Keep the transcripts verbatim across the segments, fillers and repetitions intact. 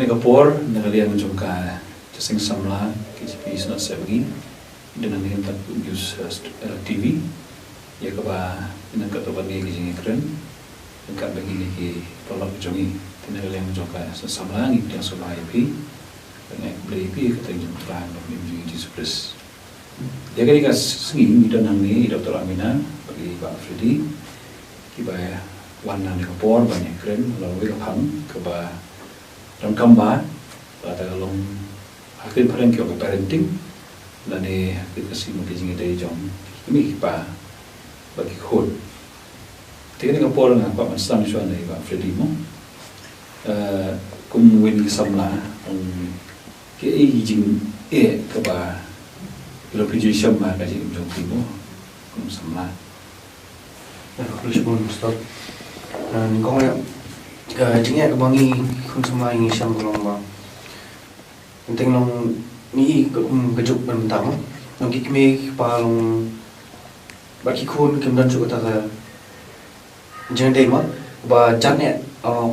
Ka por na ka liang jong ka Jaseng Samla, K J P Synod Sepngi, dang nang ïa tat news, eh, st-, eh, T V, ïa kaba ïa nang ka to ban ngi ki jingïakren, ïa ka ba ngi ki paralok jong ngi, te na ka liang jong ka Jaseng Samla ngi pdiang sngewbha ïa phi, ngi khublei ïa phi ïa ka kyrteng jong ka Trai bad jong ngi Jisu Khrist. Ïa kane ka sngi ngi don hangne i Doctor Amina bad i Bah Freddy kiba wan na kane ka por ban ïakren halor kawei ka phang kaba donkam ba, ba kata ka long ha ka phareng ki ong ka parenting lane ha ka Khasi ka jingïadei jong ki kmie ki kpa bad ki khun. Te kane ka por nga kwah ban sdang shuwa na i Bah Freddy mo. Eh, kum uwei na ki samla, ong, kaei ka jingeh kaba phi la pynjah shem ha ka jingim jong phi mo kum samla? Ïa, khublei shibun Ustad. Eh, nyngkong ïa, eh, jingeh kaba ngi khun samla ngi shem ka long ba, teng teng long ngi i ka, kum ka juk ban mynta mo, long ki kmie ki kpa long ba ki khun kim don shuh kata ka jingïadei mo ba jan eh, eh,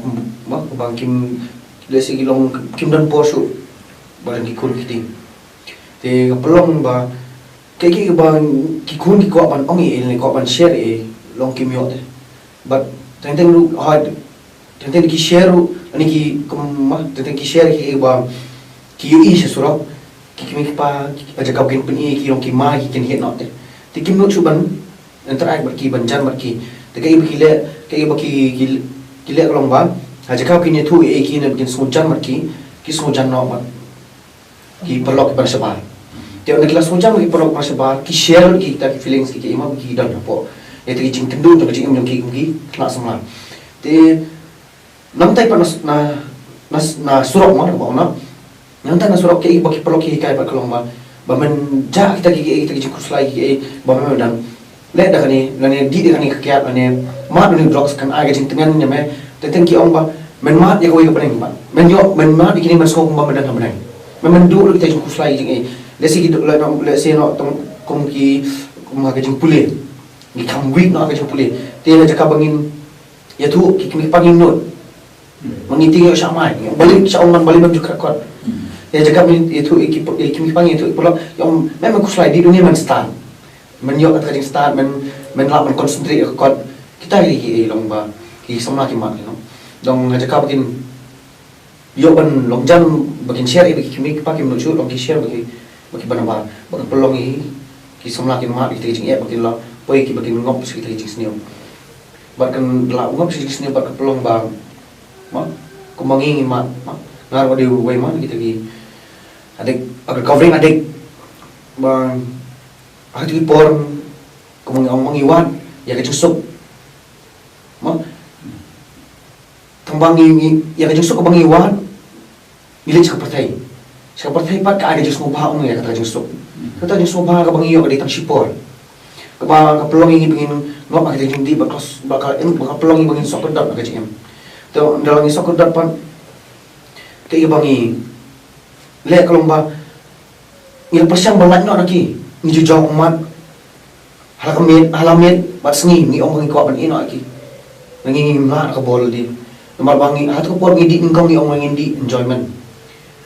mo ba kim, lehse ki long kim don bor shuh ba don ki khun ki kti. Te ka pynlong ba kaei kaei ba ki khun ki kwah ban ong ïa i lane kwah ban share ïa i long kim ïoh te. Bad teng teng ruh, ha, teng teng ki share ruh lane ki, kum, ma, teng teng ki share ki ba ki ïohi sha surok, ki kmie ki kpa, ha jaka ba kin pyni ki long ki ma ki kin hiat noh te. Te kim nud shuh ban interact bad ki, ban jan bad ki. Te kaei ba ki leh, kaei ba ki, ki, ki leh ka long ba ha jaka ba kin ïathuh ïa ki ne ba kin sngewjan bad ki, ki sngewjan noh bad ki paralok kiba shabar. Te ynda ki la sngewjan ki paralok kiba shabar, ki share ki kita ki feelings ki, ki ïa ma ki don hapoh ïa kita ki jingkynduh jong ka jingim jong ki kum ki khynnah samla. Te namar tai pat na, na, na, na surok mo, namar na, namar tai na surok kiei ba ki paralok ki hikai pat ka long ba, ba men jah kita ki, kita ki jingkhuslai ki, ba men dang leh da kane, lane dih da kane ka kiad, lane mad da kane drugs kan ai ka jingtngen ïa me. Teng teng ki ong ba men mad ïa kawei ka bneng ba men ïoh, men mad ïa kine men sngew kumba men don ha bneng. Men, men duh lut kita ki jingkhuslai jingeh. Lehse ki duh, lehse, lehse noh tang kum ki, kum ha ka jingpule. Ngi kham weak noh ha ka jingpule. Te ha jaka ba ngin ïathuh ki kmie ki kpa ngin nud. Ma ngi tieng ïoh sha mai. Balei sha ong man balei ban ju khat kot. Ïa jaka ba ngin ïathuh ïa ki, ïa ki kmie ki kpa ngin ïathuh ïa ki paralok. Ïa ong men, men khuslai dih duni men stad. Men ïoh kata ka jingstad, men, men lah men concentrate ïa ka kot. Kita ki, ki long ba ki samla ki mad, you know. Dang ha jaka ba kin ïoh ban long jan ba kin share ïa ki kmie ki kpa kim nud shuh, long ki share ba ki, ba ki ban ba, ba ka pynlong ïa ki samla kin mad ïa kita ki jingeh ba kin la poi ki ba kin ngop sha kita ki jingsniew. Bad kan la ngop sha ki jingsniew bad ka pynlong ba, ma, kumba ngi ngi mad, ma, nga ruh nga dei uwei ma kita ki addict, recovering addict. Ba ha kita ki por kumba ngi ong ma ngi wad ïa ka jingsuk. Ma, tang ba ngi, ngi ïa ka jingsuk kaba ngi wad, ngi leit sha ka pyrthei. Sha ka pyrthei pat ka ai ka jingsngewbha ong ïa kata ka jingsuk. Kata ka jingsngewbha kaba ngi ïoh ka dei tang shipor. Kaba ka pynlong ïa ngi ba ngin ngop ha kita ki jingdih, ba ka, ba ka, ba ka pynlong ïa ngi ba ngin sok kyrdan ha ka jingim. Te ynda la ngi sok kyrdan pat, kaei kaba ngi leh ka long ba ngi la pyrshang ban lait noh na ki, ngi ju jong ummat. Ha la ka miet, ha la miet bad sngi ngi ong ba ngi kwah ban ïeh noh ïa ki. Ngi, ngim lah da ka bor lade. Namar ba ngi, ha kata ka por ngi dih nyngkong ngi ong ba ngin dih enjoyment.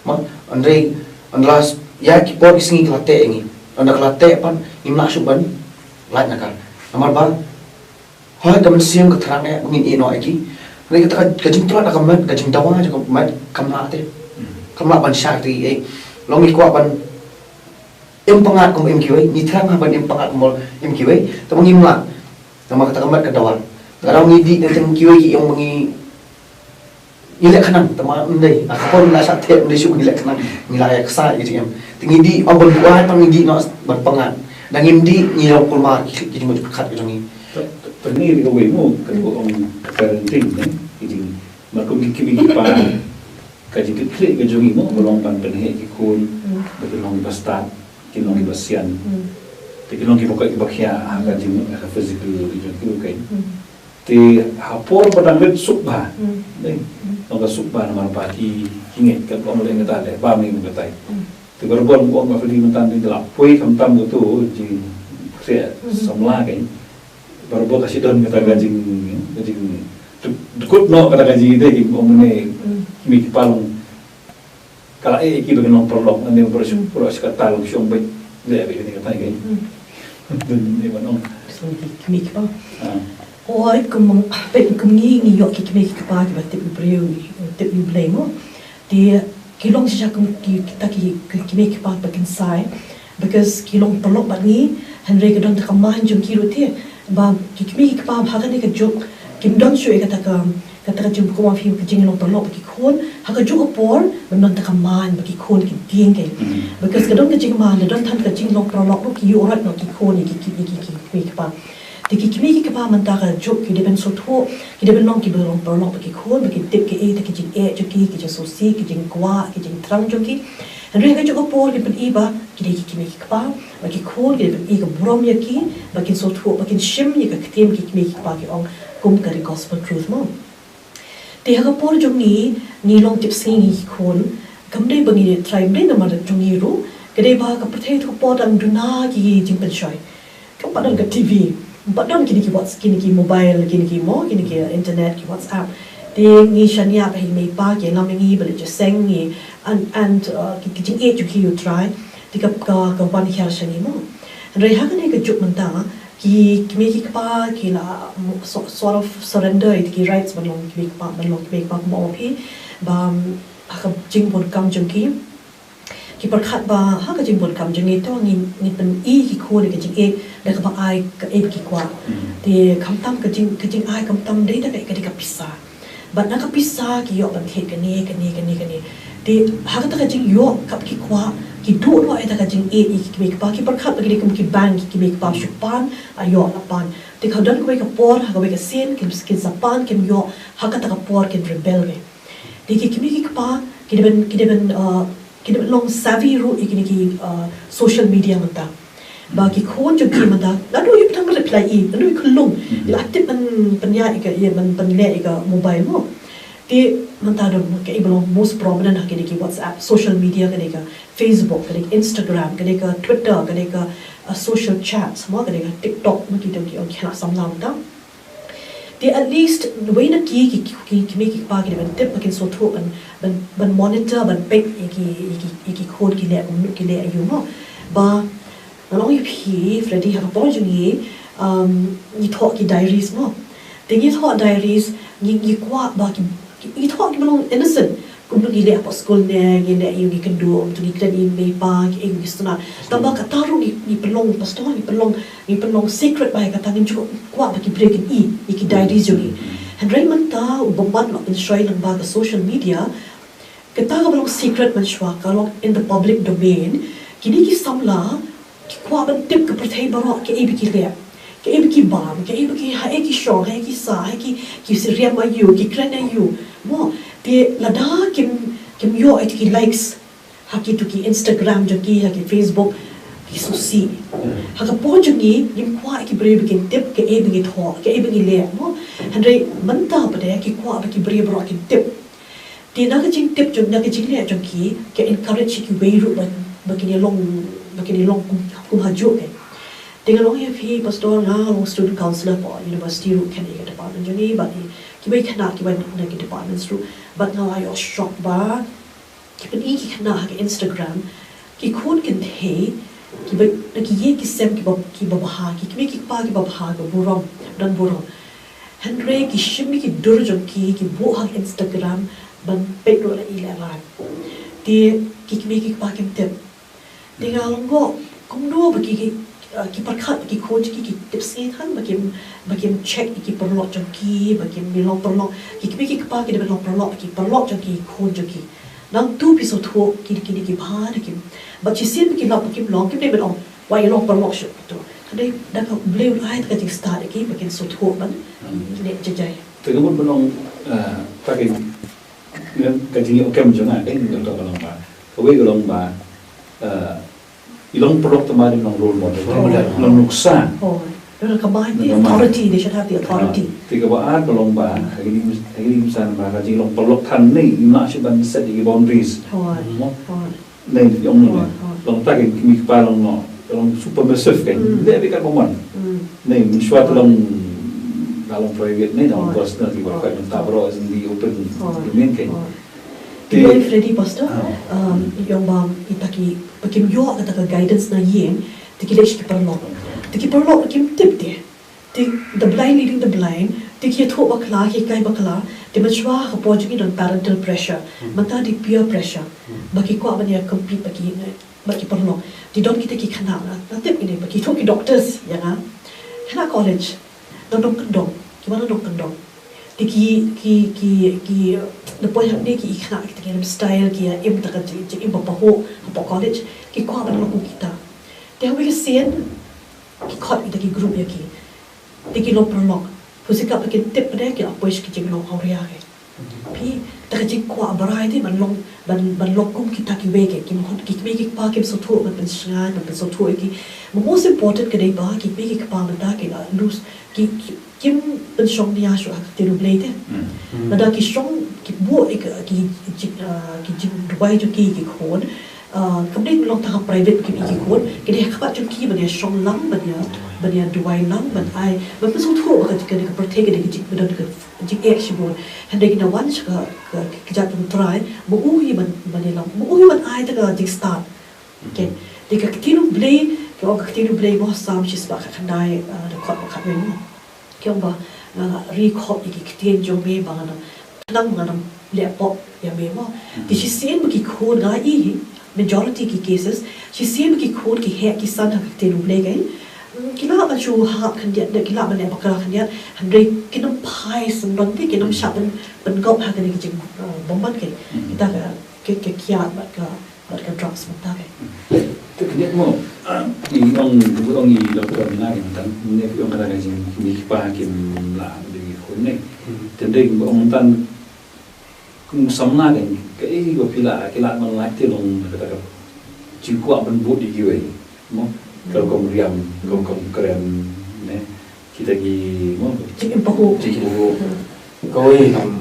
Ma, hynrei ynda la ïa ki por ki sngi ki la teh ïa ngi. Ynda ka la teh pat ngim lah shuh ban lait na ka. Namar ba hooid ka mynsiem ka thrang eh ba ngin ïeh noh ïa ki. Hynrei kata ka, ka jingtlot na ka met, ka jingdawa jong ka met kam lah te. Kam lah ban shah te ei. Long ngi kwah ban im pyngngad kum im kiwei, ngi thrang ha ban im pyngngad kum im kiwei, tangba ngim lah. Namar kata ka met ka dawa. Ka daw ngi dih ne tang kiwei ki ong ba ngi, ngi leh khnang, tangba ym dei. Ha ka por ngi la shah teh ym dei shuh ngi leh khnang, ngi la ïa ksa ïa ka jingim. Te ngi dih ong ban buaid tang ngi dih noh ban pyngngad. Da ngim dih ngi long kulmar ki, ki jingmut jingpyrkhat ka jong ngi. Te, te, te ngi dei kawei mo, ka ong parenting ne, ki jing, mar kum ki kmie ki kpa. Ka jingkitkhlieh ka jong ngi mo, ka long ban pynheh ki khun, ba kin long kiba stad, kin long kiba sian. Te kin long kiba koit kiba khiah, ha ka jingmut, ha ka physical ka jong ki ruh kein. Te ha por ba dang rit suk bha. Dei. Long ka suk bha namar ba ki, ki ngeit ka ong leh kata leh, ba me ong katai. Te barabor ong ba phi mynta dei la poi khamtam kato, jingkhreh samla kein. Barabor ka shu don kata ka jing, ka jing, dkut noh kata ka jing ide ki ong ne, ki mei ki pa long, Ka la ïa ki ba kin long paralok, ne ba shu paralok sha ka ta long shong beit. Leh beit kane ka thaiñ kein. Hmm. Dun ne ban ong. Song ki kmie ki kpa. Ah. Oi, kum peit kum ngi ngi ïoh ki kmie ki kpa ki ba tip ïa u briew, tip ïa u Blei mo. Te ki long shisha kum ki kita ki ki kmie ki kpa ba kin sai. Because ki long paralok bad ngi, hynrei ka don ta ka main jong ki ruh te. Ba ki kmie ki kpa ba ha kane ka juk kim don shuh ïa kata ka, kata ka jingpynkup phi ka jinglong paralok bad ki khun, ha ka juk ka por ban don ta ka main ba ki khun kin tieng kein. Mhm. Because ka don ka jingmain, la don than ka jinglong paralok ruh ki ïuh rot noh ki khun ïa ki, ki, ki, ki, ki kmie ki kpa. Te ki kmie ki kpa mynta ka juk ki dei ban sngewthuh, ki dei ban long ki ba long paralok bad ki khun, ba kin tip kaei ta ki jingeh jong ki, ki jingsngewsih, ki jingkwah, ki jingthrang jong ki. Hynrei ha ka juk ka por ki pyni ba ki dei ki kmie ki kpa, ba ki khun ki dei ban i ka burom ïa ki, ba kin sngewthuh, ba kin shim ïa ka ktien ki kmie ki kpa ki ong kum ka dei gospel truth mo. Te ha ka por jong ngi, ngi long tipsngi ngi ki khun, kam dei ba ngi dei trai, ym dei namar jong ngi ruh, ka dei ba ka pyrthei tu ka por dang duna ki jingpynshoi. Kam pat don ka T V, ym pat don kine ki whats, kine ki mobile, kine ki mo, kine ki, uh, internet, ki WhatsApp. Te ngi shaniah ba i mei i pa ki ïalam ïa ngi ba leit sha seng ngi, and, and, uh, ki, ki jingïeit jong ki ïa u Trai. Te ka, ka, ka wan hiar sha ngi mo. Hynrei ha kane ka juk mynta, ki kmie ki kpa ki la, mm, so-, sort of surrender ïa ki rights ban long kmie kpa, ban long kmie kpa kumba ong phi. Ba, mm, ha ka jingbun kam jong ki. Ki pyrkhat ba ha ka jingbun kam jong ngi to ngi, ngi pyni ki khun ïa ka jingïeit da kaba ai kaei ba ki kwah. Hmm. Te khamtam ka jing, ka jingai khamtam dei da ka, ka dei ka pisa. Bad na ka pisa ki ïoh ban thied kane, kane, kane, kane. Te ha kata ka jingïoh kaba ki kwah, ki duh ruh ïa kata ka jingïeit ïa ki kmie ki kpa, ki pyrkhat ba ki dei kum ki bank, ki kmie ki kpa shu pan, la ïoh, la pan. Te ka don kawei ka por, ha kawei ka sien, kin, kin sa pan, kim ïoh, ha kata ka por kin rebel keiñ. Te ki kmie ki kpa, ki dei ban, ki dei ban, uh, ki dei ban long savvy ruh ïa kine ki, uh, social media mynta. Ba ki khun jong ki mynta, naduh ïa u tang ba la phi la i, naduh ïa u khyllung, hmm, la tip ban pynïaid ïa ka, ïa ban pynleh ïa ka mobile mo. Te mynta don kaei ba long most prominent ha kine ki WhatsApp, social media, kane ka Facebook, kane ka Instagram, kane ka Twitter, kane ka, uh, social chats mo, kane ka TikTok mo, ki dei ki ong khynnah samla mynta. Te at least wei na ki, ki, ki, ki kmie ki kpa ki dei ban tip, ba kin sngewthuh ban, ban, ban monitor, ban peit ïa ki, ïa ki, ïa ki khun ki leh kumno, ki leh aïu mo. Ba nga ong ïa phi Freddy, ha ka por jong ngi, um, ngi thoh ki diaries mo. Te ngi thoh diaries, ngi, ngi kwah ba ki, ki, ngi thoh kiba long innocent. Kumno ngi leh hapoh skul ne, ngi leh ïa ngi kynduh, kumto ngi kren ïa i mei i pa, ki ïa ngi sngewtynnat. Tangba kata ruh ngi, ngi pynlong, pastor, ngi pynlong, ngi pynlong secret ba ïa kata ngim ju kwah ba ki briew kin i ïa ki diaries jong ngi. Hynrei mynta u bymman la pynshoi lyngba ka social media, kata kaba long secret mynshuwa ka long in the public domain. Kine ki samla ki kwah ban tip ka pyrthei baroh kaei ba ki leh, kaei ba ki bam, kaei ba ki, haei ki shong, haei ki sah, haei ki, ki syriem aïu, ki kren aïu. Mo, te lada kim, kim ïoh ïa ki likes ha kito ki Instagram jong ki, ha ki Facebook, ki sngewsih. Ha ka por jong ngi, ngim kwah ïa ki briew ba kin tip kaei ba ngi thoh, kaei ba ngi leh mo. Hynrei mynta pat de ki kwah ba ki briew baroh kin tip. Te na ka jingtip jong, na ka jingleh jong ki, ka encourage ïa kiwei ruh ba, ba kin ïa long, ba kin ïa long kum, kum ha juk eh. Te nga ong ïa phi pastor, nga long student councillor hapoh university ruh, kane ka department jong ngi, bad ki, kiwei khynnah kiba na ki departments ruh, bad nga la ïoh shock ba ki pyni ki khynnah ha ka Instagram, ki khun kynthei, kiba na ki ïing ki sem kiba, kiba bha, ki kmie ki kpa kiba bha, kiba burom, don burom. Hynrei ki shim ïa ki dur jong ki, ki buh ha Instagram ban peit ruh la i lehrain. Te ki kmie ki kpa kim tip. Te nga long ko, kumno ba ki, ki, uh, ki pyrkhat ba ki khun jong ki, ki tipsngi than ba kim, ba kim check ïa ki paralok jong ki, ba kim ïa long paralok, ki kmie ki kpa ki dei ban long paralok ba ki paralok jong ki, khun jong ki. Nangtu phi sngewthuh ki, kine ki bha ne kim. Bad shisien ba ki lap ba kim long, kim dei ban ong, wat ïa long paralok shuh to. Ka dei da ka Blei un ai ta ka jingstad ïa ki ba kin sngewthuh ban leh jai jai. Te ka mut ban ong, eh, ta ka, ka jingïoh kem jong nga, eh, ka long ba. Kawei ka long ba, eh, i long paralok te ma dei long role model. Role model. Long nuksa. Oh. Long ka bai, the authority, they should have the authority. Ah, te kaba ar ka long ba, ha kine, ha kine ki bynta ba ka jinglong paralok than ne, im lah shuh ban set ïa ki boundaries. Oh. Mo? Oh. Nei, ong ne. Oh, oh. Long ta ki kmie ki kpa long no, long submissive kein. Mm. Leh beit katba mon. Mm. Nei, mynshuwa te long, ka long private nei, long personal, kiba khot mynta baroh is in the open domain kein. Oh. Ki ïa Freddy, Pastor, um, ïa ba ita ki, ba kim ïoh kata ka guidance na ïing, te ki leit sha ki paralok. Te ki paralok kim tip te. Te the blind leading the blind, te ki ïathuh bakla, ki hikai bakla, te mynshuwa ha ka por jong ngi don parental pressure, mynta dei peer pressure. Ba ki kwah ban ïa compete bad ki, bad ki paralok. Te don kita ki khynnah, nga tip ine, ba ki ïathuh ki doctors ïa nga. Khynnah college, don nongkyndong, ki wan nongkyndong. Te ki, ki, ki, ki, na poi hangne ki, ki khynnah kita ki rim style, ki ïa im ta ka jing, jingim ba pahuh hapoh college, ki kwah ban long kum kita. Te ha kawei ka sien, ki khot kita ki group ïa ki. Te ki long paralok. Phi sngewthuh, ba kin tip pat de ki la poi sha ki jinglong awria ki. Phi, ta ka jingkwah ba rai te ban long, ban, ban long kum kita kiwei ki, ki mut ki kmie ki kpa kim sngewthuh ban pynsngew, ban pynsngewthuh ïa ki. But most important ka dei ba ki kmie ki kpa mynta ki la lose, ki, ki, kim pynshong nia shuh ha ka ktien U Blei te. Lada ki shong, ki buh ïa ka, ki jing, ah, ki jingduwai jong ki ïa ki khun, ah, kam dei long tang ha private ki, ïa ki khun, ki dei ha khmat jong ki ban ïa shong lang, ban ïa, ban ïa duwai lang, ban ai, ban pynsngewthuh ba ka, ka, ka pyrthei ka dei ka jing, ka don ka jingeh shibun. Hynrei ki na wan sha ka, ka, ka kjat jong U Trai, ma u hi ban, ban ïalam, ma u hi ban ai ta ka jingstad. Okay. Te ka ktien U Blei, ki ong ka ktien U Blei mo, Salm shispah khatkhyndai, ah, dkhot ba khatwei mo. Ki ong ba, nga la ri khop ïa ki ktien jong me ba ngan, khnang ba ngan ym leh pop ïa me mo. Te shisien ba ki khun, nga la ïohi, majority ki cases, shisien ba ki khun ki heh ki san ha ka ktien U Blei kein, mm, ki lah ban shu hap khyndiat, ki lah ban leh bakla khyndiat, hynrei kin ym phai sngewbha te, kin ym shah pyn, pynkup ha kane ka jing, uh, bymman kein. Kita ka, ka, ka kiad bad ka, bad ka drugs mynta kein. Te khyndiat mo, ah, i ong, i ong i doctor mynta kein, mynta, mynta i ong kata ka jing, ki kpa kim lah ban ïa ki khun ne. Te dei i ong mynta, kum samla kein, kaei ba phi lah, ki lah ban lait te long kata ka jingkwah ban bud ïa kiwei. Mo, ka rukom riam, ka rukom kren, ne. Kita ki, mo, jingim pahuh. Jingim pahuh. Kawei, um,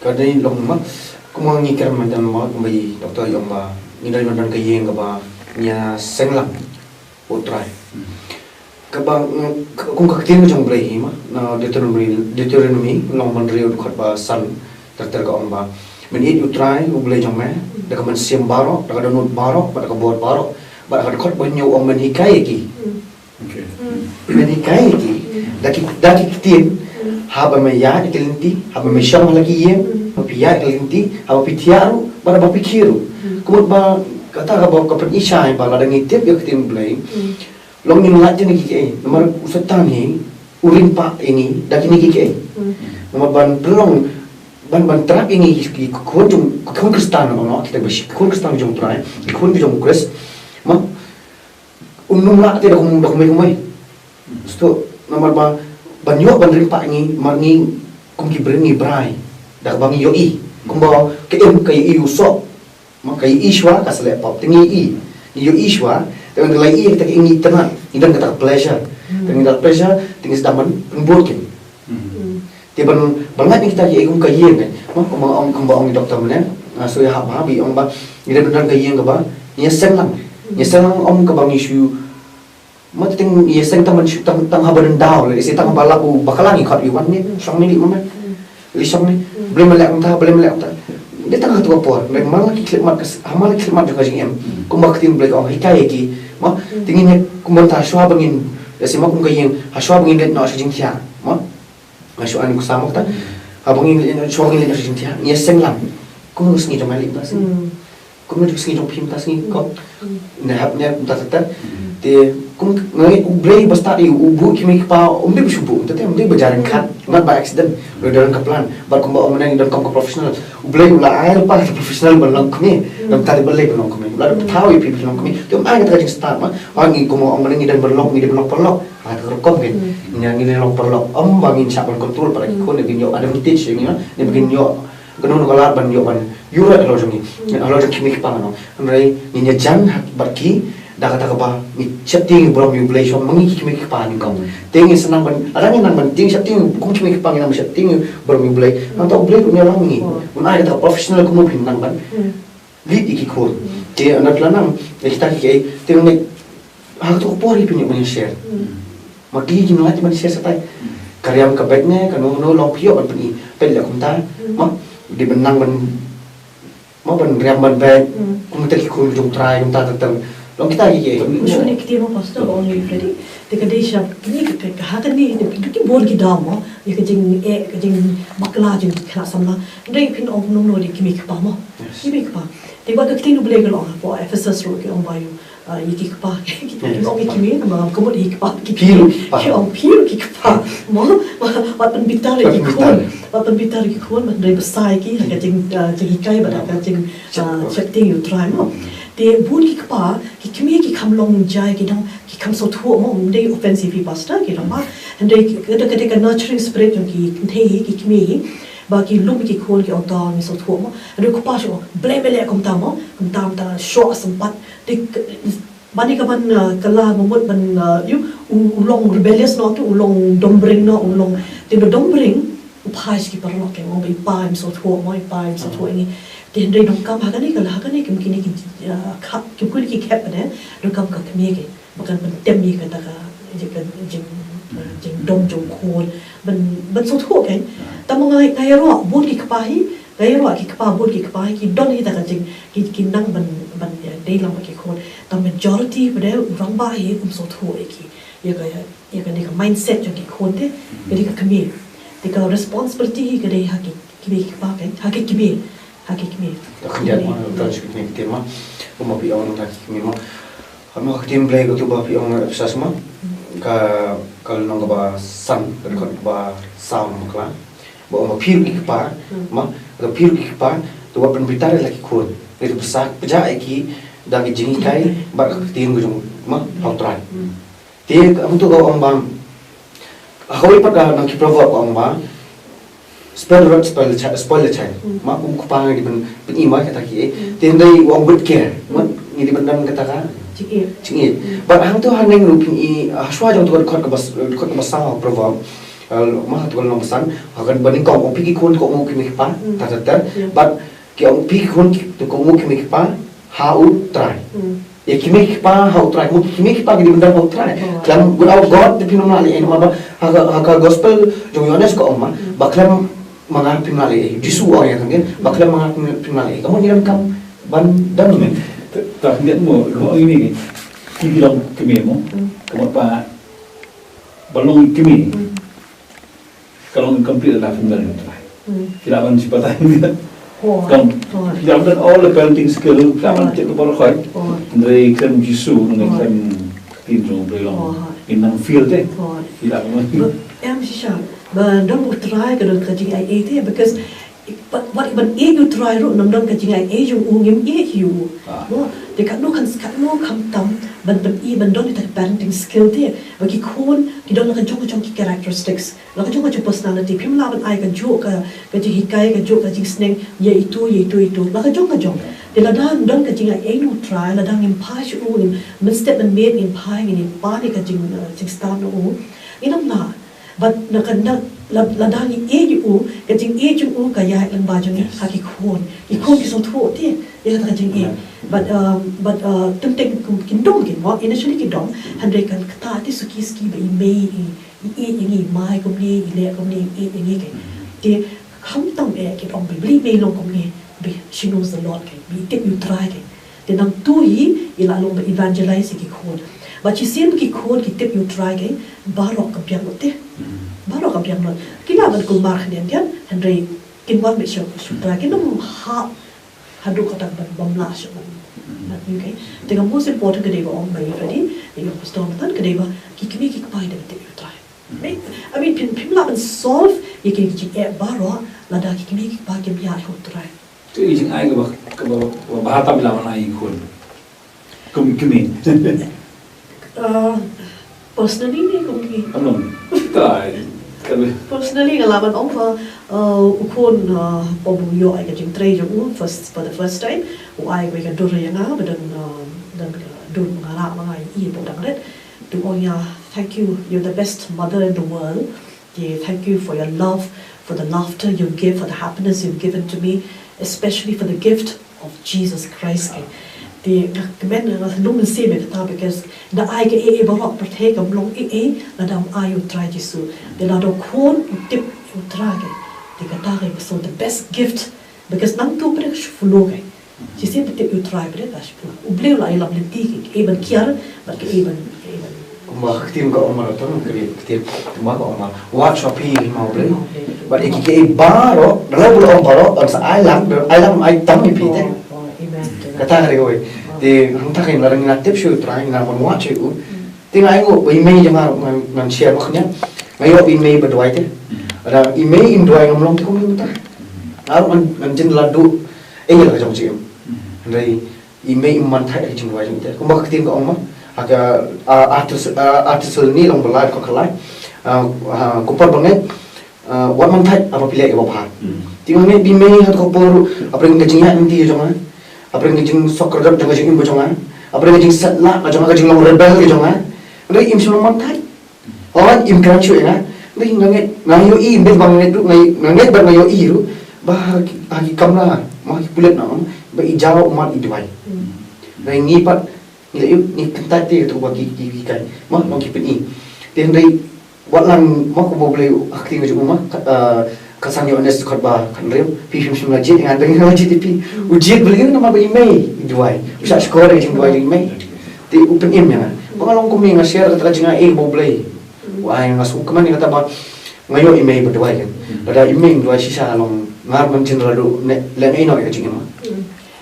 ka dei long ma, kumba ngi kren mynta mo, kumba i doctor i ong ba, ngi dei ban don ka ïing kaba ngi ïa seng lang. U Trai. Kaba, mm, ka, kum ka ktien ka jong U Blei hi ma, na Deuteronomy, Deuteronomy, lynnong ba hynriew dkhot ba san, ter ter ka ong ba, men ïeit ïa U Trai, U Blei jong me, da ka mynsiem baroh, da ka dohnud baroh, bad da ka bor baroh, bad da ka dkhot ba hynñiew ong men hikai ïa ki. Okay. Men hikai ïa ki, da ki, da ki ktien, haba me ïaid ïa ki lynti, haba me shong ha la ki ïing, haba phi ïaid ïa ki lynti, haba phi thiah ruh, bad haba phi khie ruh. Kumta ba, kata kaba, ka pyni shai ba, lada ngi tip ïa ka ktien U Blei, long ngin lait ïa kine kiei kiei. Namar u Soitan hi, u ring pah ïa ngi, da kine kiei kiei. Namar ban pynlong, ban, ban trap ïa ngi ki, ki khun jong, ki khun Khristan, no, kita ba shi, ki khun Khristan jong U Trai, ki khun jong U Khrist. Ma, un ym lah te da kum, da kumwei kumwei. Sdang, namar ba, ban ïoh ban ring pah ïa ngi, namar ngi, kum ki briew ngi brai. Da kaba ngi ïohi. Kumba, ka im, ka ïohi u soh. Ma ka ïohi shuwa ka sa leh pop. Te ngi ïohi. Ngi ïohi shuwa. Te ngi la ïohi kita ki ngi tynat. Ngi don kata ka pleasure. Te ngi don pleasure. Te ngi sdang ban pynbud kin. Te ban, ban lait na kita ki kum ka ïing kan. Ma kumba ong, kumba ong i doctor mynne. Nga shu ïa hap ba, ba i ong ba. Ngi don ka ïing kaba. Ngi ïa seng lang. Ngi ïa seng lang ong kaba ngi shu Ma te tang ïa seng tang ban shu tang, tang haba dang daw, lehse tang haba lap u bakla ngi khot ïa u wan ne, shong ne leit ma me. Leit shong ne. Balei me leh kumta, balei me leh kumta. Dei tang ha kato ka por, balei ma la ki khyllipmat ka, ha ma la ki khyllipmat jong ka jingim. Kumba ka ktien Blei ka ong hikai ïa ki. Ma, te ngin ïa kumba ta shuwa ba ngin, lehse ma kum ka ïing, ha shuwa ba ngin leit noh sha jingthiah. Ma, ha shuwa ngin kusam kumta. Haba ngin leit, shuwa ba ngin leit noh sha jingthiah, ngi ïa seng lang. Kumno ka sngi jong me leit kumta sngi. Kumno ka sngi jong phi mynta sngi ko. Ne hap ne mynta ter ter. Te kum nga ngeit U Blei ba stad ïa u, u buh ki kmie ki kpa, um dei ba shu buh mynta te, um dei ba jar ryngkat, not by accident. U Blei don ka plan. Bad kumba ong mynne ngi donkam ka professional. U Blei u la ai lypa ka professional ban long kmie. Don kata te balei ban long kmie. U la thaw ïa phi ban long kmie. Te um ai kata ka jingstad ma. Ha ngi kumba ong mynne ngi don ban long, ngi don ban long paralok. Ha kata ka rukom kein. Ngi, ngi don long paralok. Ym ba ngin shah ban control para ki khun, ne ba ngin ïoh advantage ïa ngi, ne ba ngin ïoh Kano kano ka lad ban ïoh ban ïuh halor jong ngi. Halor jong ki kmie ki kpa ngi. Hynrei ngin ïa jan ha bad ki da kata kaba ngi sheptieng ïa u burom ïa u Blei shuwa ma ngi ki kmie ki kpa nyngkong. Te ngin sa nang ban, lada ngin nang ban tieng sheptieng kum ki kmie ki kpa, ngin nang ban sheptieng ïa u burom ïa u Blei. Nangta u Blei un ïalam ïa ngi. Un ai kata professional kumno phin nang ban lead ïa ki khun. Te ynda phi la nang ïa kita kiei kiei te ngin Ha kato ka por hi phin ïoh ban share. Ma ki ki nang lait ban share shatai. Ka riam ka beit ne, kano kano long phi ïoh ban pyni. Peit leh kumta. Ma dei ban nang ban Mo ban riam ban beit, kumta ki khun ki jong U Trai, kumta ter ter. Long kita ki ki. Shu ni kti mo pastor ba ong ni Freddy. Te ka dei sha ni ka, ka, ha ka ni, ni ki bor ki dam mo. Ïa ka jing, eh, ka jingbakla jong ki khynnah samla. Dei phin ong nong no dei ki mei ki pa mo. Ki mei ki pa. Te wat ka kti U Blei ka long ha Ephesus ruh ki ong ba ïa, ah, ïa ki kpa. Ki ong ïa ki mei, namar ka mut ïa ki kpa. Ki, ki ong phi ruh ki kpa. Mo, wat pynbitar ïa ki khun. Wat pynbitar ïa ki khun, ban dei bsa ïa ki ha ka jing, ah, jinghikai bad ha ka jing, ah, sheptieng ïa U Trai mo. Te bun ki kpa, ki kmie ki kham long jai, ki dang, ki kham sngewthuh mo, ym dei offensive ïa pastor, ki dang ba. Hynrei ka dei, ka dei ka nurturing spirit jong ki kynthei hi, ki kmie hi. Ba ki lum ki khun ki ong to ngi sngewthuh mo. Hynrei u kpa shu, Blei me leh kumta mo, kumta kumta shoh sympat. Te ka, Ban ïa ka ban, uh, kylla, ba mut ban, uh, ïa u, u long rebellious noh, te u long dombring noh, u long, te u dombring, u phai sha ki paralok, ki ong ba i pa im sngewthuh mo, i pa im sngewthuh ïa ngi. Te hynrei donkam ha kane ka, ha kane ka, kine ki, uh, khap, ki kine ki khep ne, donkam ka kmie ki ba kan pyntem ïa kata ka, ïa ka jing, uh, jingdom jong u khun, ban, ban sngewthuh kein. Tang ba nga, nga ïaroh bun ki kpa hi, Ka ïaroh ki kpa, bun ki kpa hi ki don hi ta ka jing, ki, ki nang ban, ban, eh, dei lang bad ki khun. Ta majority ba dei u rangbah hi um sngewthuh ïa ki. Ïa ka, ïa ka dei ka mindset jong ki khun te, ka dei ka kmie. Te ka responsibility hi ka dei ha ki kmie ki kpa, ka, ha ki kmie, ha ki kmie. Ta khyndiat ma, ta shu kmie ki te ma. Kumba phi ong ta ki kmie ma. Haba ka ktien Blei katu ba phi ong Ephesus ma, ka, ka lynnong kaba san, ka dkhot kaba saw, ma kla. Ba ong ba phi ruh ki kpa, ma, ka phi ruh ki kpa, to wat pynbitar ïa la ki khun. Ngi to pynsa pynjah ïa ki da ki jinghikai bad ka ktien ka jong, ma, ha U Trai. Te ka, hangto ka ong ba, ha kawei pat ka na ki proverb ka ong ba, spoil the rod, spoil the chi-, spoil the child. Ma, kum kpa ngi dei ban pyni ma kata ki, eh. Te hynrei with care, ma, ngi dei ban don kata ka jingïeit. Jingïeit. Bad hangto haneng ruh pyni, ha shuwa jong to ka dkhot kaba, dkhot kaba saw ha Proverb, eh, ma, to ka lynnong ba san, ha kaba nyngkong ong phi ki khun to kohnguh ki mei ki pa, ta ter ter. Bad ki ong phi ki khun to kohnguh ki mei ki pa ha U Trai. Ïa ki mei ki pa ha U Trai, mo, ki mei ki pa ki dei ban don ha U Trai. Khlem without God te phim lah leh ei, namar ba ha ka, ha ka gospel jong Ïoannis ka ong ma, ba khlem ma nga phim lah leh ei. Jisu ong ïa kane, ba khlem ma nga phim, phim lah leh ei. Ka mut ngi donkam ban don. Ta, ta khyndiat mo, ka ong ine, ki, ki long kmie mo. Ka mut ba, ba long kmie. Ka long incomplete lada phim don ïa U Trai. Ki lah ban shu batai. Kam, ki lah ban don all the parenting skill, ki lah ban tip ka baroh khoit. Hynrei khlem Jisu, hynrei khlem ktien jong U Blei long. Ngin nang fail te. Ki lah ban. Em shisha. Ba don U Trai ka don ka jingaiei te, because i-, ba, wat i ban ïeit ïa U Trai ruh, ym don ka jingaiei jong u, ngim ïeit ïa u. Mo, te katno kan, katno khamtam ban, ban i ban don ïa ta ka parenting skill te. Ba ki khun ki don la ka jong ka jong ki characteristics. La ka jong ka jong personality, phim lah ban ai kajuh ka, ka jinghikai, kajuh ka jingsneng, ïa itu, ïa itu, ïa itu. La ka jong ka jong. Te lada don ka jingaiei na U Trai, lada ngim phai sha u, ngim mynstep mynmiet ngim phai, ngin ïa pan ïa ka jing, uh, jingstad na u. Ngin ym lah. Bad na ka, na, la, lada ngi ïeit ïa u, ka jingïeit jong u ka ïaid lyngba jong ngi ha ki khun. Ki khun ki sngewthuh te ïa kata ka jingïeit. Bad, um, bad, uh, teng teng kin dom kin mo, initially ki dom, hynrei kan kata te suki suki ba i mei i I ïeit ïa ngi, i mai kumne, i leh kumne, i ïeit ïa ngi, keiñ. Te khamtam eh kin ong ba i Blei mei long kumne, ba she knows the Lord, keiñ, ba i tip ïa U Trai, keiñ. Te nangtu hi i lah long ba evangelize ïa ki khun. Bad shisien ba ki khun ki tip ïa U Trai, keiñ, baroh ka biang lut te. Baroh ka biang lut. Ki lah ban kulmar khyndiat khyndiat, hynrei kin wan beit sha U Trai, kin ym hap haduh kata ka ban bym lah shuh ban, ban ïoh, keiñ. Te ka most important ka dei ba ong ba ïa ka dei, ïa ka pastor mynta ka dei ba ki kmie ki kpa ki dei ban tip ïa U Trai. I mean, phim, phim lah ban solve ïa ki jingeh baroh lada ki kmie ki kpa kim ïaid ha U Trai. Te i jingai kaba, kaba, kaba bha tam i lah ban ai ïa ki khun. Kum kmie. Uh, personally ne kum ki? Ym, ym. Tai. Personally nga lah ban ong ba, uh, u khun, uh, haba u ïoh ïa ka jingtrei jong u first, for the first time, u ai kawei ka dur ïa nga, ba don, uh, don ka dur ba nga rah ma nga i ba dang rit. To ong ïa, thank you, you're the best mother in the world. Te, thank you for your love, for the laughter you give, for the happiness you've given to me, especially for the gift of Jesus Christ. Te, nga kmen, nga lum mynsiem ïa kata, because da ai kaei kaei baroh pyrthei kam long kaei kaei lada ym ai ïa U Trai Jisu. Te lada u khun u tip ïa U Trai, te kata ka dei the best gift, because nangtu pyrthei ka shu flow, keiñ. Shisien phi tip ïa U Trai phi dei ka shiphew. U Blei u la ïalam lynti ki, kiei ban kiar bad kiei ban, kiei ban. Kumba ka ktien ka ong mar, tang ka dei ka ktien kumba ka ong mar. Wat shuwa phi hima U Blei. Bad ïa kiei baroh, da la u Blei ong baroh, yn sa ai lang, da ai lang ai tang ïa phi te. Oh, oh, amen. Kata ka dei kawei. Te hangta ka ïa la dang ïa tip sha U Trai, ïa ban wad sha u. Te nga ainguh ba i mei jong nga ruh ngan, ngan share bha khyndiat. Nga ïoh i mei ba duwai te. Lada i mei im duwai ngam long te kumno mynta. Nga ruh ngan, ngan jin la duh. Ei la ka jong jingim. Hynrei i mei im man thait ha ka jingduwai jong i te. Kumba ka ktien ka ong ma. Ha ka, ah, ah, Thess-, ah, ah, Thessaloni lynnong ba lai dkhot khatlai. Ah, ah, ko para bangeit. Ah, wat man thait haba phi leh ïa ba bha. Hmm. Te nga ngeit ba i mei ha ka por ruh, hapdeng ka jingïaid lynti ka jong nga, hapdeng ka jingsuk kyrdoh jong ka jingim ka jong nga, hapdeng ka jingset lah ka jong nga, ka jinglong rebel ka jong nga. Hynrei im shym la man thait. Hooid, im kren shuh ïa nga. Hynrei nga ngeit, nga ïohi, ym dei ba nga ngeit ruh, nga, nga ngeit bad nga ïohi ruh ba ha ki, ha ki kamra, ma ha ki pulit na, ba i jaw ummat i duwai. Hmm. Hynrei ngi pat ngi la ïoh, ngi kyntait te ïa kata kaba ki, ki, ki hikai. Ma, ma ki pyni. Te hynrei wat lang ma, kumba U Blei ha ka ktien ka jong u ma, ka, ah, ka san Ïoannis dkhot ba khathynriew, phi phim shym la jied ïa nga, tang nga la jied ïa phi. U jied balei? Namar ba i mei i duwai. U shah shkor ïa ka jingduwai jong i mei. Te u pynim ïa nga. Ba nga long kum ïa nga share kata ka jingaiei kaba U Blei u ai. Nga sngewkmen ïa kata ba nga ïoh i mei ba duwai kan. Lada i mei im duwai shisha long nga ruh ngan jin la duh ne leh ei noh ïa ka jingim ma.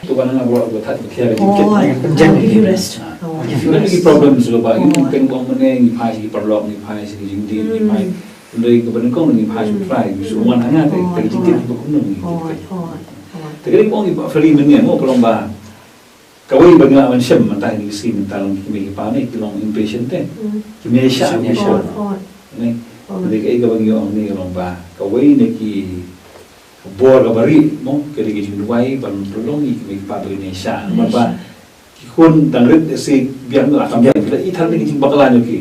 To ba nga bro ba that ba khia ka jingkit. Oh, I'll give you rest. Oh. I'll give you rest. Ki problem shu ba ngi teng bong mane, ngi phai sha ki paralok, ngi phai sha ki jingdien, ngi phai. Hynrei kaba nyngkong ngi phai sha U Trai, ngi shu wan ha nga te, te ki jingkit kiba kumno ngi kit. Te ka dei bong ngi ba free mane mo, ka long ba kawei ba ngi lah ban shem mynta, ngi sngew mynta long ki mei ki pa ne ki long impatient te. Ki mei sha, mei sha. Ne. Hynrei kaei kaba ngi ong ne ka long ba kawei na ki bor kaba rieh mo, ka dei ka jingduwai ban pynlong ïa ki mei ki pa ba kin ïa shah. Namar ba ki khun dang rit, se biang la kam biang, la i than ka jingbakla jong ki.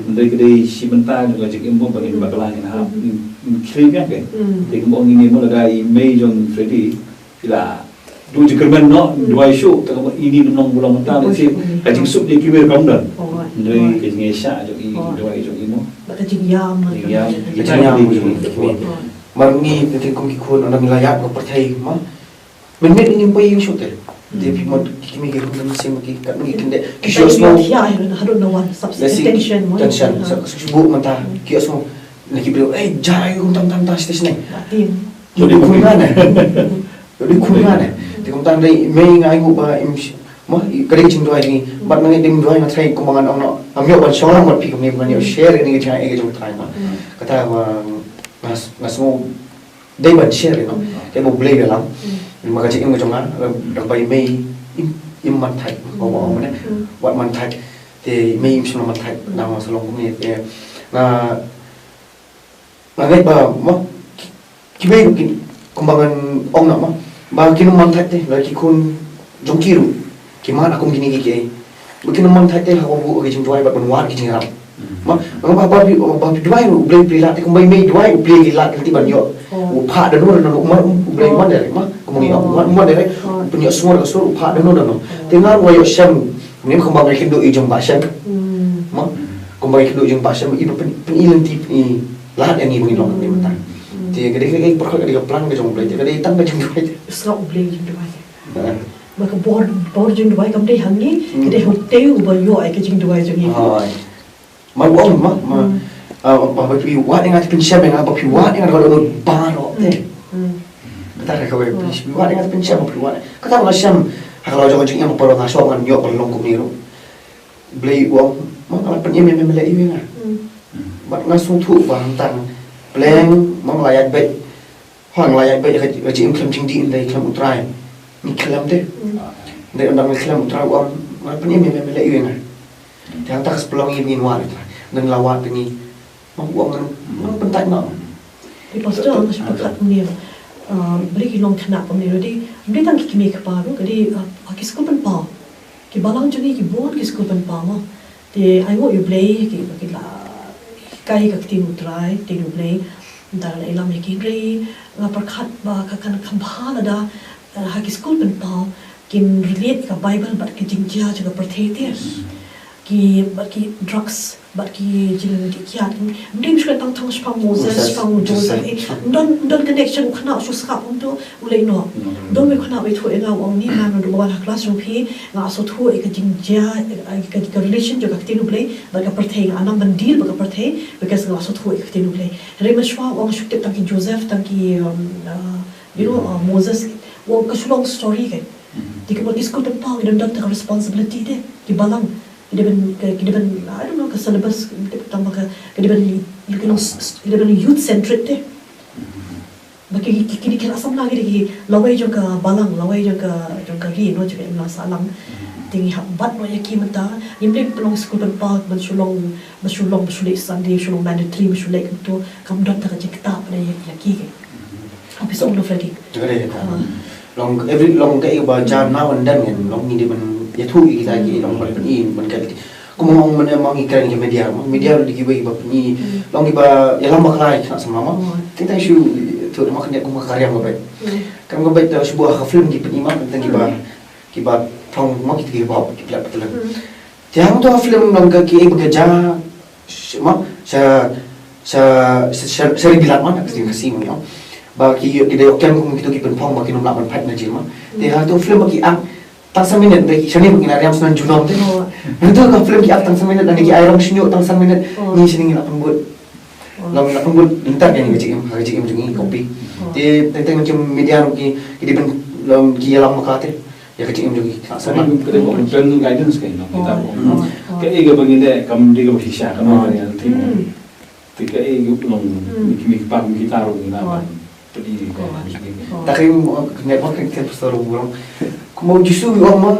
Hynrei ka dei shi bynta jong ka jingim mo ba ngin bakla, ngin hap, ngin, ngin khie biang ke. Te kumba ong ine mo, lada i mei jong Freddy phi la duh jingkyrmen noh, duwai shuh, te kumba ine nong bulang mynta, te shi ka jingsuk jong ki mei kam don. Hynrei ka jingïaishah jong i, duwai jong i mo. Ka jingïam, ka jingïam, ka jingïam jong i. Mar ngi te kum ki khun, ynda ngi la ïap ka pyrthei mo. Mynmiet ngim poi ïing shuh te. Te phi mut ki kmie ki hynmen mynsiem ki kat ngi kyndit. Ki shu sngew. Ki ïa, I don't know, I don't know what substance, tension mo. Tension. Sa shu buh mynta ki ïa sngew. Na ki briew, eh, jai kum tam tam tam station ne. Ïoh dei khun ngan ne. Ïoh dei khun ngan ne. Te kumta dei mei nga ainguh ba im sh-, mo, ka dei ka jingduwai jong ngi. Bad mynta ngim duwai nga tharai kumba ngan ong noh. Ngam ïoh ban shong lang bad phi kumne, ban ïoh share kane ka jingaiei ka jong U Trai mo. Kata ba nga s-, nga sngew dei ban share ïa nga. Te ba U Blei u ïalam. Namar ka jingim ka jong nga, da kaba i mei im, im man thait. Ba ong mane. Wat man thait. Te i mei im shym man thait. Nang sa long kumne te nga, nga ngeit ba, mo, ki, ki mei ruh kin, kumba ngan ong noh mo, ba kin ym man thait te, lada ki khun jong ki ruh ki mad ha kum kine kiei kiei. Ba kin ym man thait te ha kaba buh ka jingduwai bad ban wad ki jingïarap. Ma, ma ba, ba phi, ba phi duwai ruh U Blei u plie lad te, kumba i mei duwai u plie ki lad lynti ban ïoh. U phah da no da no, u Blei u wan direct ma, kumba ngi ong, u wan, u wan direct. U pynïohsngew da ka sur, u phah da no da no. Te nga ruh nga ïohsngew, kum kumba ngi kynduh i jong Bah Shem. Ma, kumba ngi kynduh i jong Bah Shem, i ba pyn, pyn i lynti, pyn i lad ïa ngi ba ngin long kumne mynta. Te ka dei ka, ka pyrkhat ka dei ka plan ka jong U Blei, te ka dei tang ka jingduwai. Sngap U Blei jingduwai. Ba ka bor, bor jingduwai kam dei ha ngi, ka dei ha u Trai uba ïoh ïa ka jingduwai jong ngi. Hooid. Ma u ong ma, ma, ah, ba, ba phi wad ïa nga te pynshem ïa nga, ba phi wad ïa nga te ka dohnud baroh te. Kata ka kawei, phi wad ïa nga te pynshem, ba phi wad. Kata nga shem, ha ka la jong ka jingim baroh nga shu wan ïoh ban long kumne ruh. Blei u ong, ma nga la pynim ïa me, me leh ïa nga. Bad nga sngewthuh ba hangta, pleng ma nga la ïaid beit. Hooid, nga la ïaid beit ka, ka jingim khlem jingdih, hynrei khlem U Trai ngi khlem te. Hynrei ynda ngi khlem U Trai u ong, nga pynim ïa me, me leh ïa nga. Te hangta ka spalong ïa ngin wad ïa U Trai. Ynda ngi la wad te ngi, ma u ong ngan, ngan pyntait noh. Te pastor, nga shu pyrkhat kumne, ah, balei ki long khynnah kumne ruh, dei, ym dei tang ki kmie ki kpa ruh, ka dei, ah, ki skul pynpaw. Ki balang jong ngi ki bun ki skul pynpaw mo. Te ainguh ïa U Blei ki, ki la hikai ka ktien U Trai, ktien U Blei. Nda la ïalam ïa ki, hynrei nga pyrkhat ba ka kan kham bha lada, eh, ha ki skul pynpaw kin relate ka Baibl bad ka jingjia jong ka pyrthei te. ki, bad ki drugs, bad ki jingkiad. Ym dei shu tang tang shaphang Moses, Moses, shaphang Joseph, Joseph. Eh, ym don, ym don connection, u khynnah shu sngap kumto, u leh noh. Hmm. Don uwei u khynnah uba ïathuh ïa nga, u ong, ni man, naduh ba wan ha klas jong phi, nga sngewthuh ïa ka jingjia, ïa ka, ka relation jong ka ktien U Blei bad ka pyrthei, nga nang ban deal bad ka pyrthei, because nga sngewthuh ïa ka ktien U Blei. Hynrei mynshuwa u ong shu tip tang ki Joseph, tang ki, um, uh, you know, uh, Moses, u ong ka shu long story kein. Hmm. Te kumno ki skul pynpaw ki don, don tang ka responsibility te, ki balang. Ki dei ban, ki, ki dei ban, I don't know, ka syllabus, tang ba ka, ki dei ban, ki dei ban, ki dei ban youth centric te. Ba ki, ki, ki, ki la samla ki dei ki lawei jong ka balang, lawei jong ka, jong ka ri, no, jong ka imlang sahlang. Te ngi hap bat noh ïa ki mynta, ngim dei ban pynlong skul pynpaw, ban shu long, ban shu long, ban shu leh Sunday, shu long mandatory, ban shu leh kumto, kam don tang ka jingktah pat ïa, ïa ki. Ka phi sngewthuh, Freddy? Te ka dei kata. Ah. Long every, long kaei ba jia now and then kan, long ngi dei ban ïathuh ïa kita ki, long ban pyni, ban kait. Kum ma ong mynne ma ngi kren ïa ka media, ma media ruh dei kiwei kiba pyni, long kiba ïalam bakla ïa ki khynnah samla ma. Oh. Teng teng shu ïathuh ma ka ne kum ka riam ka beit. Hmm. Ka riam ka beit, te shu buh ha ka film ki pyni ma, teng teng kiba, kiba phong ma, kita kiba hap ki pynlait pynlait. Hmm. Te hangto ha film long ka kiei ba ka jia, sh-, ma, sha, sha, sha, sha ri bilat ma, na ka ktien Khasi ma ngi ong. Ba ki, ki da ïoh kem kum kito ki pynphong ba kin ym lah ban pait na jel ma. Te ha kato film ba ki act tang san minit, ba ki shane ba ki la riam snem junom te. Oh. Hangto ka film ki act tang san minit, lane ki ai rong shñiuh tang san minit. Oh. Ngi shane ngi la pynbud. Oh. Long la pynbud lynter ïa ngi ka jingim, ha ka jingim jong ngi copy. Oh. Te teng teng ki media ruh ki, ki dei ban, long ki ïalam bakla te. Ïa ka jingim jong ki khynnah samla. Ka dei, ka dei parental guidance ka, you know, kita. Oh, oh, oh. Kaei kaba ngi leh kam dei kaba shisha, ka, oh, nongrim ïa lynti. Hmm. Te kaei kaba long, hmm, ki kmie ki kpa kum kita ruh ngi lah, oh, ban pyni ka, oh, jingim. Oh. Ta ka, eh, ka network ka, ka pastor ruh u ong. Kumba u Jisu u ong ma,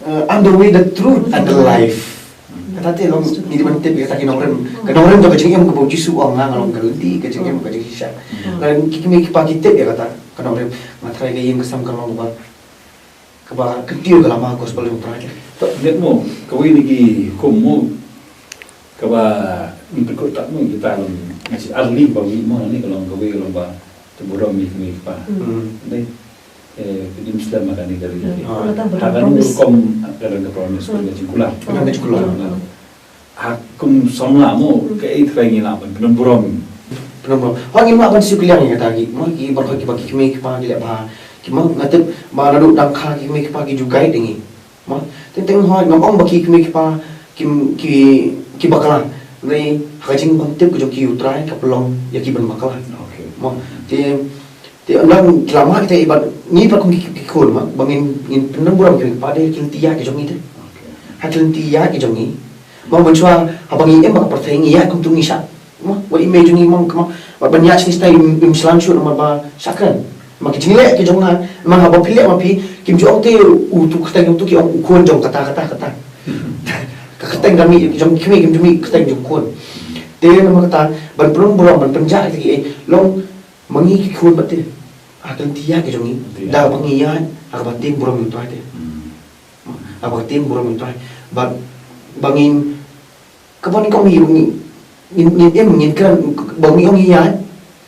eh, "I'm the way, the truth, and the life." Hmm. Kata te long ngi dei ban tip ïa kata ki nongrim. Hmm. Ka nongrim jong ka jingim kaba u Jisu u ong, nga, nga long ka lynti, ka jingim, hmm, ka jingshisha. Hmm. Lada ki kmie ki kpa ki tip ïa kata ka nongrim, nga tharai ka ïing ka sem kan long kaba kaba kyntiew ka lama gospel jong U Trai. To, nget mo, kawei na ki hukum mo, kaba ngi pynkut tak mo, kita long, nga shu arli ba ngi mo, ni ka long kawei ka long ba, to burom ïa ki kmie ki kpa. Hmm. Ni, eh, phin ym slem ha kane ka ri. Hmm. Ha kane ka rukom, ka dang ka promise, hmm, ka jingkular. Ka dang ka jingkular. Hmm. Ha kum samla mo, hmm, kaei trai ngi lah ban pynburom. Pynburom. Hooid, ngim lah ban siew kylliang ïa kata ki, mo, ki baroh kiba ki kmie ki kpa ki leh bha. Ki, mo, nga tip ba naduh dang kha ki kmie ki kpa ki ju guide ïa ngi. Mo, teng teng hooid ngam ong ba ki kmie ki kpa ki, ki, ki bakla. Hynrei ha ka jingbymtip ka jong ki U Trai ka pynlong ïa ki ban bakla. Okay. Mo, te Te ynda ki la mad kita, i bad ngi pat kum ki, ki khun ma, ba ngin, ngin pynburom ki kpa, dei ha ki lynti ïaid ki jong ngi te. Okay. Ha ki lynti ïaid ki jong ngi. Ma mynshuwa haba ngi im ha ka pyrthei ngi ïaid kumtu ngi shah. Ma wat i mei jong ngi ma, ma, ma ban ïaid shane shatai im, im shlur shuh namar ba shah kren. Ma ki jingleh ki jong nga, ma haba phi leh ma phi, kim ju ong te utu kyrteng jong utu, ki ong u khun jong kata kata kata. Ka kyrteng ka mih jong ki kmie, kim ju mih kyrteng jong u khun. Te namar kata ban pynburom, ban pynjah kita ki, eh, long ma ngi ki khun pat te, ha ka lynti ïaid ka jong ngi, lynti ïaid, da ba ngi ïaid ha kaba tieng burom ïa U Trai te. Hmm. Ha kaba tieng burom ïa U Trai. Bad ba ngin, kaba nyngkong ngi, ngi, ngin, ngin im, ngin kren, ba ngi ong ngi ïaid,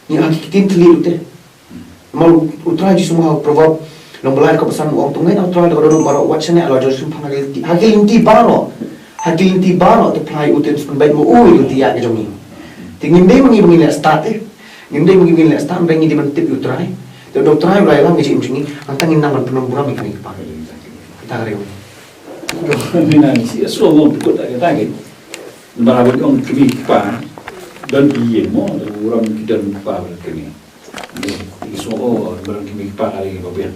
ngi ha ki ktien thylliej ruh te. Hmm. Namar U Trai Jisu ma ha u Proverb, lynnong ba lai dkhot ba san u ong, to ngeit ha U Trai da ka dohnud baroh, wat shaniah ïa la u jong u shymphang, ha ki lynti, ha ki lynti baroh. Ha ki lynti baroh to phla ïa u, te un sa pynbeit ma u ïa ka lynti ïaid ka jong ngi. Te ngim dei ma ngi ba ngin leh stad te. Ngim dei ma ngi ba ngin leh stad, hynrei ngi dei ban tip ïa U Trai. Te da U Trai u la ïalam ka jingim jong ngi, hangta ngin nang ban pynburom ïa ki kmie ki kpa. Kata ka dei. Mynta ngi shu ïa sngewthuh mo, pynkut da kata ka. Namar haba ong kmie ki kpa, don ki ïing mo, da burom ki don kpa bad kmie. Ngi sngewthuh, oh, namar kmie ki kpa ka dei kaba biang.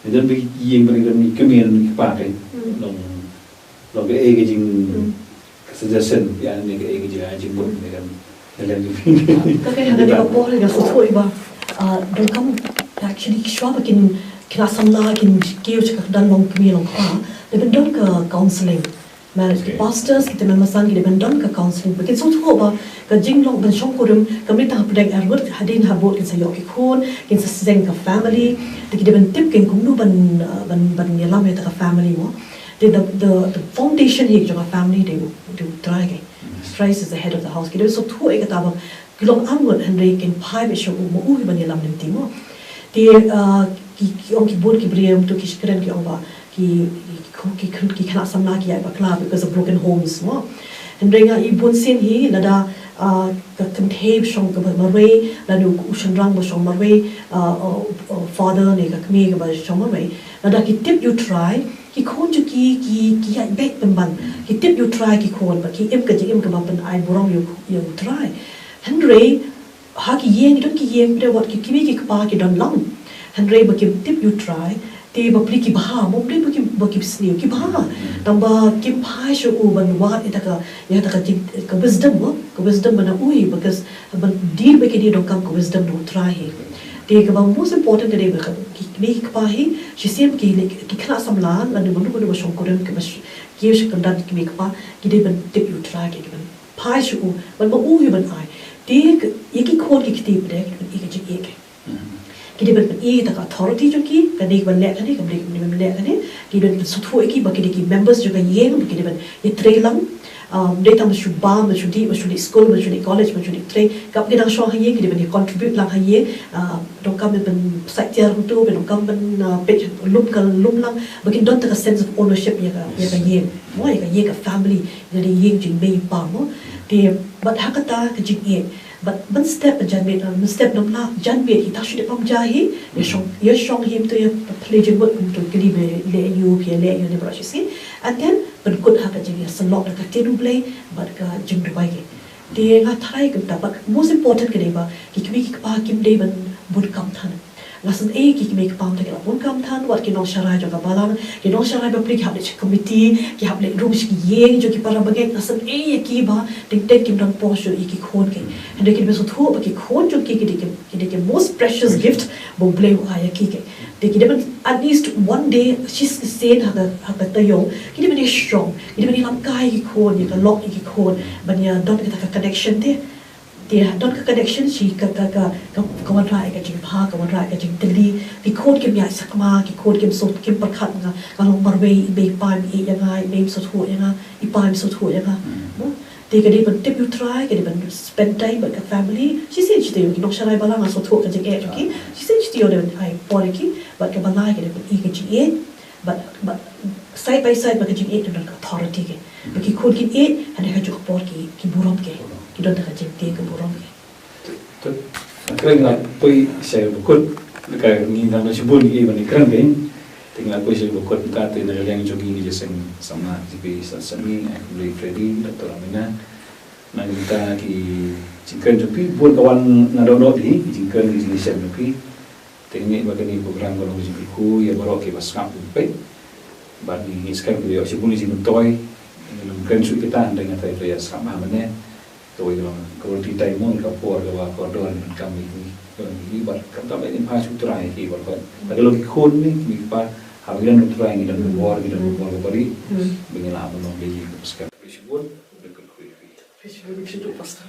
Don ki ïing ba don ki kmie ki kpa ka. Hmm. Long Long kaei ka jing, hmm, ka suggestion, ïa, ne kaei ka jing, ah, jingmut ne kan, ne kan. Ka kai ha kane ka por nga sngewthuh ba, ah, donkam actually shuwa ba kin, kin ïa samla, kin kiew sha ka kyrdan long kmie long kpa, dei ban don ka counselling. Marriage, ki, okay, pastors, ki tymmen basan, ki dei ban don ka counselling. Ba kin sngewthuh ba ka jinglong ban shongkurim kam dei tang hapdeng arngut, hadien habud kin sa ïoh ki khun, kin sa seng ka family, te ki dei ban tip kein kumno ban, ah, ban, ban ïalam ïa kata ka family mo. Te the, the, the foundation hi jong ka family dei u, dei u Trai kein. Christ is the head of the house. Ki dei sngewthuh ïa kata ba ki long arngut hynrei kin phai beit sha u, ma u hi ban ïalam lynti mo. Te, ah, ki, ki ong ki bun ki briew, to ki shakri ki ong ba ki, ki, ki, ki khynnah samla ki ïaid bakla because of broken homes, mo. Hynrei nga i bun sien hi lada, ah, ka kynthei ba shong kaba marwei, lada u shynrang ba shong marwei, ah, ah, ah, father ne ka kmie kaba shong marwei, lada ki tip ïa u Trai, ki khun jong ki, ki, ki ïaid beit pynban. Ki tip ïa u Trai ki khun, bad ki im ka jingim kaba pynai burom ïa u, ïa u Trai. Hynrei ha ki ïing, don ki ïing, phi da wat ki kmie ki kpa ki don lang. Hynrei ba kim tip ïa u Trai, te bapli ki bha, mo, ym dei ba kim, ba kim sniew, ki bha. Tang ba kim phai sha u ban wad ïa kata ka, ïa kata ka jing, ka wisdom, mo, ka wisdom ban ui, because ban deal bad kine donkam ka wisdom na u Trai hi. Te kaba most important ka dei ba ka, ki kmie ki kpa hi, shisien ki, ki khynnah samla, lane mano mano ba shongkurim kaba sh-, kiew sha kyndan ki kmie ki kpa, ki dei ban tip ïa u Trai, ki dei ban phai sha u, ban ma u hi ban ai. Te ka, ïa ki khun ki kti pat de, ki dei ban ïa ka jingïeit. Ki dei ban pyni ïa ka authority jong ki, kane ka ban leh kane, ka ban leh kane, ki dei ban pynsngewthuh ïa ki ba ki dei ki members jong ka ïing, ba ki dei ban ïatrei lang. Um, dei tang ban shu bam, ban shu dih, ban shu leit skul, ban shu leit college, ban shu leit trei. Katba ki dang shong ha ïing, ki dei ban ïa contribute lang ha ïing. Ah, donkam ban pynsaid tiar hangto, donkam ban, ah, peit lum ka lum lang. Ba kin don ta ka sense of ownership ïa ka, ïa ka ïing. Mo, ïa ka ïing ka family, ïa ka ïing jong i mei i pa mo. Te, bad ha kata ka jingïeit. Bad mynstep ban jan miet, mynstep nym lah jan miet hi, tang shu dep pam ja hi, ïa shong, ïa shong hi mynta ïa plie jingmut mynta kylli ba leh ïa u, ïa leh ïa u ne baroh shi sngi. And then, pynkut ha ka jingïasyllok da ka ktien U Blei, bad ka jingduwai ki. Te nga tharai kumta, bad most important ka dei ba, ki kmie ki kpa kim dei ban bun kam than. Nga sngew ïa ki kmie ki kpa mynta ki la bun kam than, wat ki nongsharai jong ka balang, ki nongsharai bapli ki hap leit sha committee, ki hap leit rung sha ki ïing jong ki para bangeit, nga sngew ïa ki ba, teng teng kim don por shuh ïa ki khun ki. Hynrei ki dei ban sngewthuh ba ki khun jong ki ki dei ki, ki dei ki most precious gift ba U Blei u ai ïa ki ki. Te ki dei ban at least one day, shisien ha ka, ha ka taïew, ki dei ban ïa shong, ki dei ban ïa lamkai ïa ki khun, ïa ka lok ïa ki khun, ban ïa don kata ka connection te. Te don ka connection shi ka, ka, ka, ka, ka wanrah ïa ka jingbha, ka wanrah ïa ka jingtylli. Ki khun kim ïaid sakma, ki khun kim sngewt, kim pyrkhat nga, nga long marwei, i mei i pa im ïeit ïa nga, i mei im sngewthuh ïa nga, i pa im sngewthuh ïa nga. Mo? Te ka dei ban tip ïa u Trai, ka dei ban spend time bad ka family. Shisien shi taïew ki nongsharai balang nga sngewthuh ka jingeh jong ki. Shisien shi taïew dei ban ai por ïa ki, bad kaba lai ka dei ban i ka jingïeit. Bad, bad side by side bad ka jingïeit don ka authority ki. Ba ki khun kin ïeit, hynrei ha kajuh ka por ki, ki burom ki. Ki don ka jingtieng ka burom ki. Te, te, kren nga poi sha bakut, ka ngi nang shibun ki ban kren ki. Te nga poi sha bakut ka te na ka liang jong ngi Jingïaseng Samla G P Sami, ai khublei Freddy, Doctor Amina. Na kita ki jingkren jong phi, bun ka wan na dohnud hi, ki jingkren ki jingïaseng jong phi. Te ngi ba kane program ka long jingkyrkhu ïa baroh kiba sngap peit. Bad ngi skhem ba ïoh shibun ki jingmyntoi. Ngi nym kren shuh kita hynrei nga tharai ïa sngap ha mane. Kawei ka long quality time mo, ka por kaba kordor ngi donkam ïa ki. Bad khamtam ïa ki, phai sha u Trai ïa ki baroh. Lada ki long ki khun ne ki kpa, haba ngi don u Trai ngi don ka bor, ngi don ka bor kaba ri. Ba ngi lah ban long ïa ki kaba skhem. Shibun, ba kyrkhu ïa phi. Shibun, shibun, Pastor.